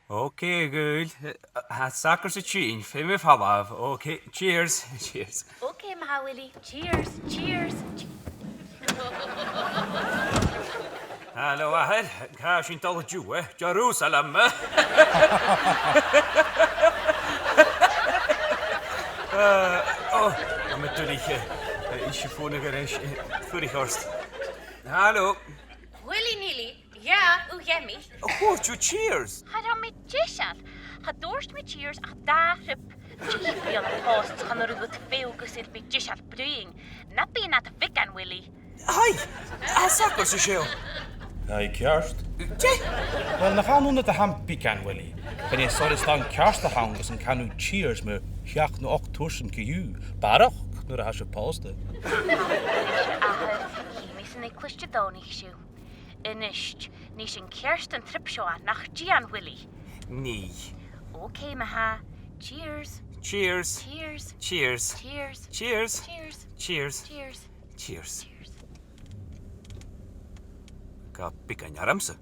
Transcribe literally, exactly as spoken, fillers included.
Ok, a ghaoil. Tha sagart a' tighinn, feumaidh mi falbh. Ok, cheers. Cheers. Ok, ma-thà, Willie. Cheers, cheers, che- Halò, a Mhàiri. Càit a bheil sinn a' dol an-diugh, eh? Jerùsalem, eh? Eh, ò, tha mi duilich, eh, eh, is e fònaicheas, eh, fuirich ort. Halò. Willy-nilly, yeah, ò, Jimmy. Ò, chuir thu cheers. Cha robh mi deiseil. Cha tuirt mi cheers ach dà thrip. Dè bhiodh an post chan urrainn dhut feugas air bhith deiseil bruidhinn. Na bithinn ad bhigan, Willie. Hai! Tha sagart sa seo. Hai, ceart. Dè? Well, nach ann annad a tha am bigan, Willie. Chan e soirbheas ceart a th' ann gus an can thu cheers mu sheachd no ochd tursan co-dhiù. Barrachd nuair a tha sibh pòsta. Athair, chì mi san eaglais Didòmhnaich sibh. A-nis, nì sinn ceart an trip seo, nach dèan, Willie? Nì. Ok, ma-thà. Cheers. Cheers. Cheers. Cheers. Cheers. Cheers. Cheers. Cheers. Cheers. Cheers. Cheers. Gabh bigan ormsa.